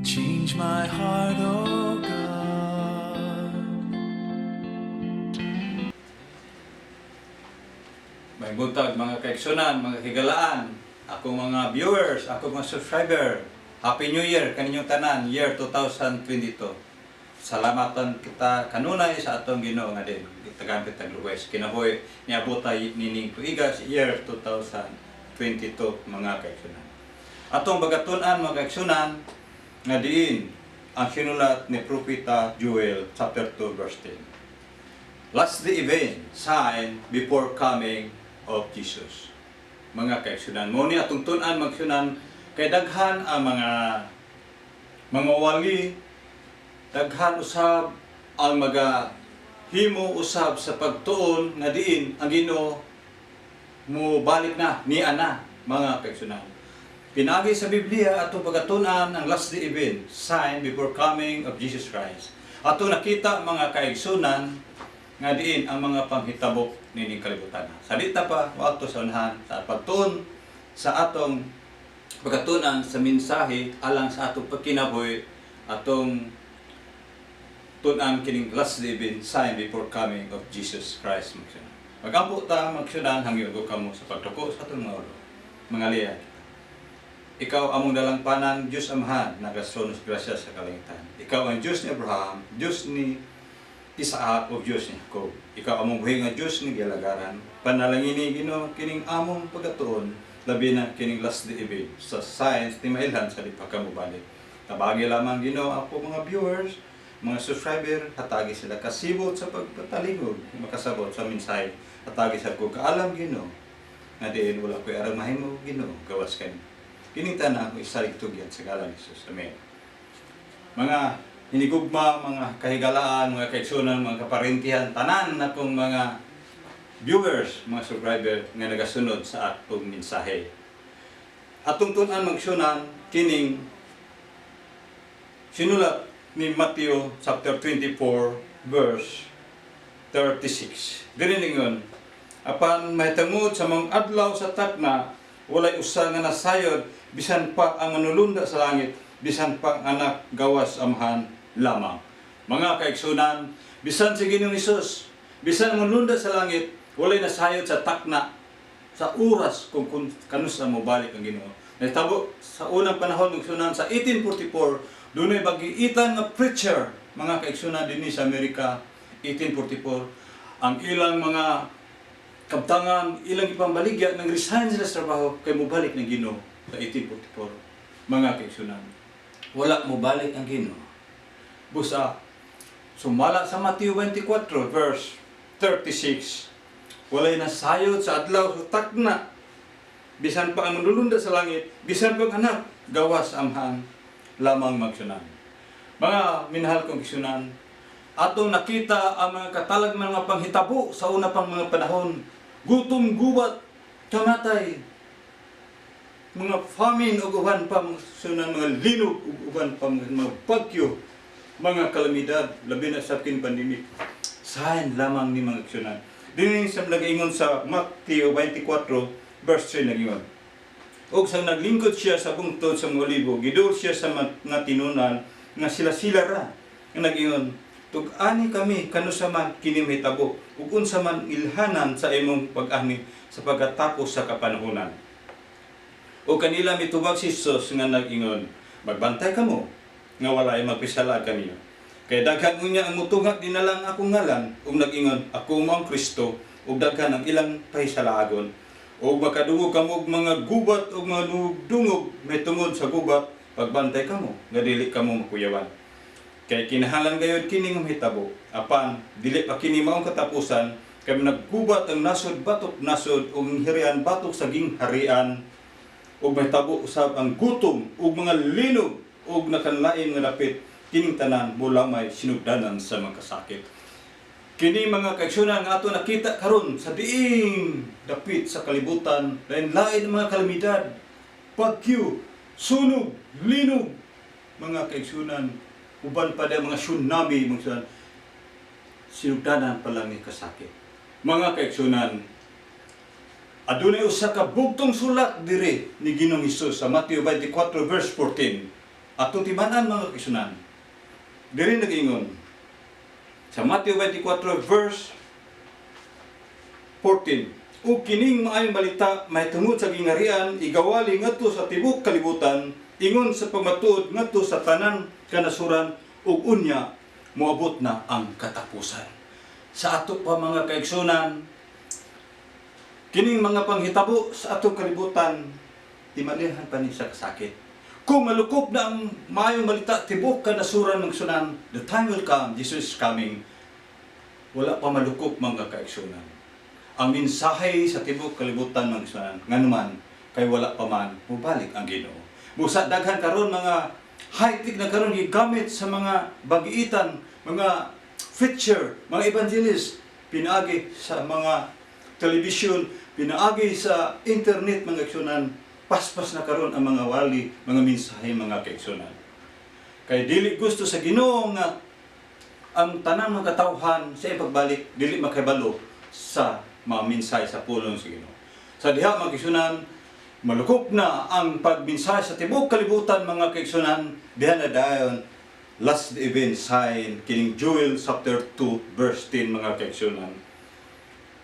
Change my heart, oh God. Maayong buntag, mga kaigsunan, mga kahigalaan, ako mga viewers, ako mga subscriber. Happy New Year kaninyong tanan, year 2022. Salamatan kita kanunay sa atong Ginoo nga din tagaan kita luwes kinabuhi niabotay nining tuiga sa year 2022, mga kaigsunan. Atong bagatun-an, mga kaigsunan, nga diin ang sinulat ni Propeta Joel chapter 2 verse 10. Last the event, sign before coming of Jesus. Mga kaigsunan, mao ni atong tun-an, mga kaigsunan, kay daghan ang mga wali, daghan usab ang maga himo usab sa pagtuon nga diin ang Ginoo mo balik na niya na, mga kaigsunan. Pinagi sa Biblia atong pagatunan ang last day event, sign before coming of Jesus Christ. Ato nakita, mga kaigsunan, nga diin ang mga panghitabo nining kalibutan. Sa dita pa moadto sa unahan sa pagtuon sa atong pagatunan sa mensahe alang sa atong pagkinabuhi, atong tun-an kining last day event, sign before coming of Jesus Christ, mga kaigsunan. Magampo ta, mga kaigsunan, hangyo ko kamo sa pagduko sa atong mga ulo. Mga liya kita. Ikaw among dalangpanan, Diyos Amahan, nagasonos grasya sa kalangitan. Ikaw ang Diyos ni Abraham, Diyos ni Isaac, o Diyos ni Jacob. Ikaw among buhi nga Diyos ni gilagaran. Panalangini, Ginoo, kining among pagatuon, labi na kining last day event sa signs ni mailhan sa di pa ka mobalik. Tabagi lamang, Ginoo, ako mga viewers, mga subscriber, hatagi sila kasibot sa pagpatalingog, makasabot sa mensahe. Hatagi sa ko kaalam, Ginoo, nga diin wala ko'y arang mahimo, Ginoo, gawas kani. Kining tanan ako isalig tugyan sa ngalan ni Jesus. Amen. Mga hinigugma, mga kahigalaan, mga kaigsunan, mga kaparentihan, tanan na kong mga viewers, mga subscriber nga nagasunod sa atong mensahe. Atong tun-an, mga kaigsunan, kining sinulat ni Matthew chapter 24 verse 36. Diri ningon, "Apan mahitungod sa mga adlaw sa takna, walay usa nga nasayod bisan pa ang manulunda sa langit, bisan pa ang anak, gawas Amahan lamang." Mga kaigsunan, bisan si Ginoong Hesus, bisan ang manulunda sa langit, walay nasayod sa takna, sa oras kung kanusa mo balik ang Ginoo. Nahitabo sa unang panahon, mga kaigsunan, sa 1844, dunay bagiitan nga preacher, mga kaigsunan, dinhi sa Amerika, 1844, ang ilang mga kabtangan, ilang ipambaligya, nang resign sila sa trabaho kay mobalik ng Ginoo sa 1844. Mga kaigsunan, wala mobalik ang Ginoo. Busa, sumala sa Matthew 24 verse 36, walay nasayod sa adlaw sa takna, bisan pa ang manulunda sa langit, bisan pa ang anak, gawas Amahan lamang, mga kaigsunan. Mga minahal kong kaigsunan, atong nakita ang mga katalag mga panghitabo sa una pang mga panahon. Gutom, gubat, kamatay, mga famine ug uban pa, mga kaigsunan, mga linog ug uban pa, mga bagyo, mga kalamidad, labi na sa kin pandemic. Sign lamang ni, mga kaigsunan. Dinhi sa nag-ingon sa Matthew 24 verse 3, nag-ingon, "Ug sa naglingkod siya sa bungtod sa mga olibo, giduol siya sa mga tinunan nga sila-sila ra. Nga nag-ingon, 'Tug-ani kami kanusa man kini mahitabo ug unsa man ilhanan sa imong pag-ani sa pagkatapos sa kapanahonan.' O kanila mitubag si Jesus nga nag-ingon, 'Magbantay kamo nga walay magpisalag kaniyo. Kay daghan unya ang mutungag dinala ang akong ngalan ug nag-ingon, "Ako mo ang Kristo," ug daghan ang ilang pahisalagon. Ug makadungog kamo og mga gubat ug mga dungog mahitungod sa gubat, pagbantay kamo nga dili kamo makuyawan. Kay kinahanglan gayud kini nga mahitabo, apan dili pa kini maong katapusan, kay naggubat ang nasod batok nasod ug ang harian batok sa gingharian ug mahitabo usab ang gutom ug mga linog ug nakanlain nga dapit. Kining tanan mulamay sinugdanan sa mga kasakit." Kini, mga kaigsunan, nga ato nakita karon sa diing dapit sa kalibutan, lain-lain ang mga kalamidad, bagyo, sunog, linog, mga kaigsunan, uban pa mga tsunami, mga kaigsunan, sinugdanan pa lang ni kasakit. Mga kaigsunan, adunay usa ka bugtong sulat diri ni Ginoong Hesus sa Matthew 24 verse 14. Atong timan-an, mga kaigsuonan. Diri nag-ingon sa Matthew 24 verse 14, "Ug kining maayong balita mahitungod sa gingharian igawali ngadto sa tibuok kalibutan ingon sa pagmatuod ngadto sa tanan kanasuran, ug unya moabot na ang katapusan." Sa ato pa, mga kaigsuonan, kining mga panghitabo sa atong kalibutan, timalihan pa ni sa kasakit. Kung malukop na ang maayong balita tibuok kanasuran ng sunan, the time will come, Jesus is coming. Wala pa malukop, mga kaigsuonan, ang mensahe sa tibuok kalibutan, mga kaigsuonan, nganuman kay wala pa man mubalik ang Ginoo. Busa daghan karon mga high-tech na karon gigamit sa mga bagiitan, mga preacher, mga evangelist, pinaagi sa mga television, pinaagi sa internet, mga kaigsuonan, paspas na karon ang mga wali, mga mensahe, mga kaigsuonan. Kay dili gusto sa Ginoo nga ang tanang mga katawhan sa iyang pagbalik dili makahibalo sa mga mensahe sa pulong sa Ginoo. Sa diha, mga kaigsuonan, malukop na ang pagmensahe sa tibuok kalibutan, mga kaigsuonan, diha na dayon last event sign kining Joel chapter 2 verse 10, mga kaigsuonan.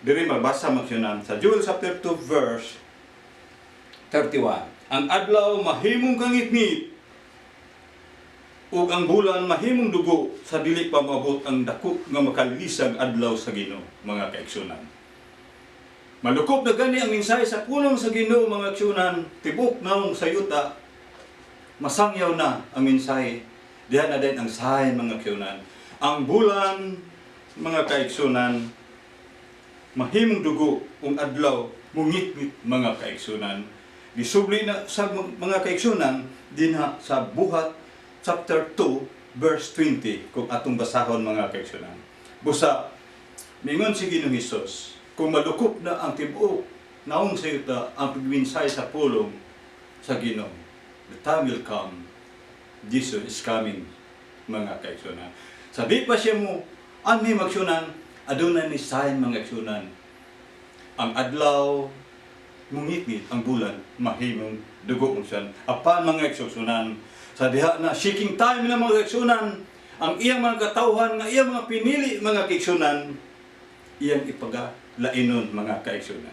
Diri magbasa, mga kaigsuonan, sa Joel chapter 2 verse 31. "Ang adlaw mahimong kangitngit ug ang bulan mahimong dugo sa dili pa moabot ang dako nga makalisag adlaw sa Ginoo," mga kaigsuonan. Malukop na gani ang mensahe sa pulong sa Ginoo, mga kaigsuonan, tibok naong sa yuta, masangyaw na ang mensahe. Diha na din ang sign, mga kaigsuonan. Ang bulan, mga kaigsuonan, mahimong dugo, ug adlaw mungitngit, mga kaigsuonan. Gisubli na sa mga kaigsuonan dinha sa Buhat chapter 2 verse 20 kung atong basahon, mga kaigsuonan. Busa mingon si Ginoong Hesus, kung malukop na ang tibuok naong sa yuta ang pagmensahe sa pulong sa Ginoo, the time will come, Jesus is coming, mga kaigsuonan. Sa di pa siya mo anhi, mga kaigsuonan, aduna ni sign, mga kaigsuonan. Ang adlaw mungitngit, ang bulan mahimong dugo, mga kaigsuonan. Apan, mga kaigsuonan, sa diha na shaking time na, mga kaigsuonan, ang iyang mga katawhan nga iyang mga pinili, mga kaigsuonan, iyang ipagalainon, mga kaigsuonan.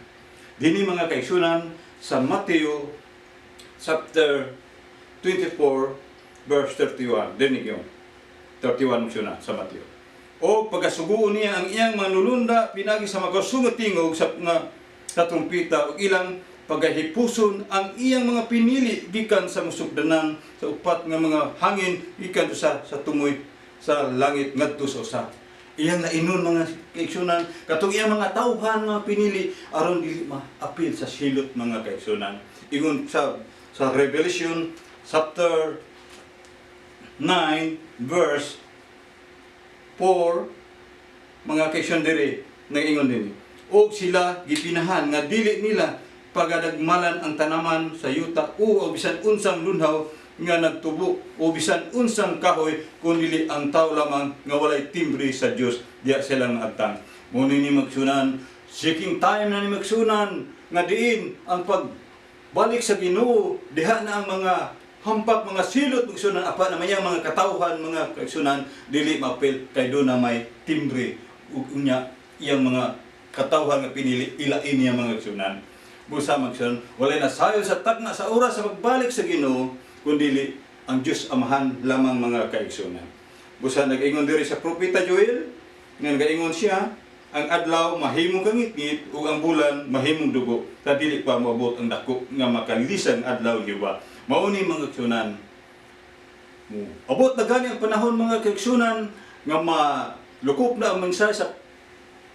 Dini, mga kaigsuonan, sa Matthew chapter 24 verse 31. Dini yung 31 siya sa Matthew. "O pagasuguon niya ang iyang mga nulunda pinagi sa makasung nga tingog sa nga sa trumpita, ug ilang pagahipuson ang iyang mga pinili gikan sa musukdanan sa upat nga mga hangin, gikan sa tumoy sa langit ngadto sa usa." Iyang lainon, mga kaigsuonan, katong iyang mga tawhan mga pinili aron dili maapil sa silot, mga kaigsuonan. Ingon sa Revelation chapter 9 verse 4, mga kaigsuonan, diri nag-ingon dinhi, "Og sila gipinahan nga dili nila pagadagmalan ang tanaman sa yuta o bisan unsang lunhaw nga nagtubo o bisan unsang kahoy, kun dili ang tao lamang nga walay timbre sa Dios diha silang agtang." Mao ni, magsunan, shaking time na ni, magsunan, nga diin ang pagbalik sa Ginoo, diha na ang mga hampak, mga silot, magsunan, apa naman yang mga katawhan, mga kaigsuonan, dili maapil kay duna may timbre ug unya iyang mga katawhan nga pinili ilain niya, mga kaigsuonan. Busa, magsunan, walay nasayo sa tagna sa oras sa pagbalik sa Ginoo kundili ang Dios Amahan lamang, mga kaigsuonan. Busa nag-ingon diri sa propeta Joel nga nagaingon siya, "Ang adlaw mahimong kangitngit ug ang bulan mahimong dugo ta dili pa moabot ang dako nga makalilisang adlaw ni Jehova." Mao ni, mga kaigsuonan, mo abot na gani ang panahon, mga kaigsuonan, nga malukop na ang mensahe sa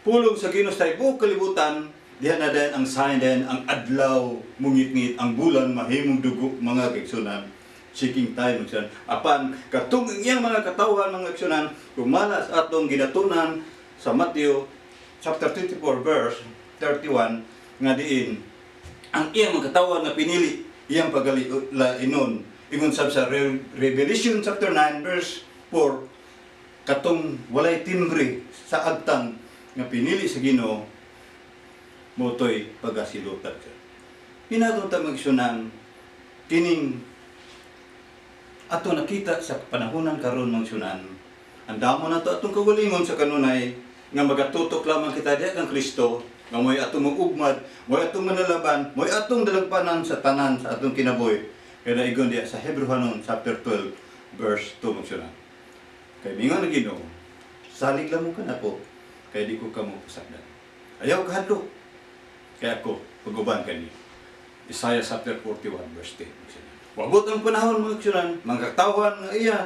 pulong sa Ginoo sa tibuok kalibutan. Diha na din ang sign din, ang adlaw mungitngit, ang bulan mahimong dugo, mga kaigsuonan. Shaking time, mga kaigsuonan. Apan katong ang iyang mga katawhan, mga kaigsuonan, kumalas atong ginatunan sa Matthew chapter 24 verse 31 nga diin ang iyang mga katawhan nga pinili iyang pagalainon ingon sab sa Revelation chapter 9 verse 4, katong walay timbre sa agtang nga pinili sa Ginoo motoy pagasilutan siya. Pinatong ta, magsunan, kining Ato nakita sa panahonan karon, mga igsuonan. Andamo na to atong kaugalingon sa kanunay nga magatutok lamang kita diha kang Kristo nga mo'y atong ugmad, mo'y atong manalaban, mo'y atong dalagpanan sa tanan sa atong kinabuhi. Kaya naigon diha sa Hebreohanon chapter 12 verse 2, mga igsuonan. Kay mingon ang Ginoo, "Salig lang mo kanako, kay di ko kamo pasagdan. Ayaw kahadlok, kay ako pag-uban kaniyo." Isaiah chapter 41 verse 10, mga igsuonan. Wabot ang panahon, mga igsuonan, mga katawhan nga iya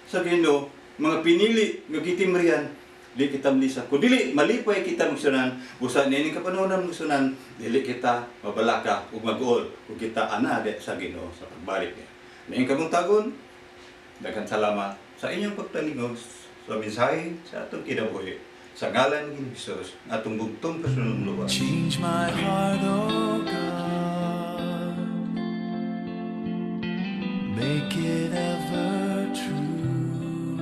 sa Ginoo, mga pinili nga gitimrihan, di kita malisa. Kung dili, malipay kita, mga igsuonan, busa niining kapanahonan, mga igsuonan, dili kita mabalaka ug mag-uol kung kita ana di sa Ginoo sa pagbalik niya. Niining kabuntagon, daghan salamat sa inyong pagtalingog sa mensahe sa atong kinabuhi. Sa ngalan ni Jesus, atong bugtong personal luwas. Change my heart, oh God. Make it ever true.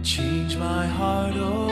Change my heart, oh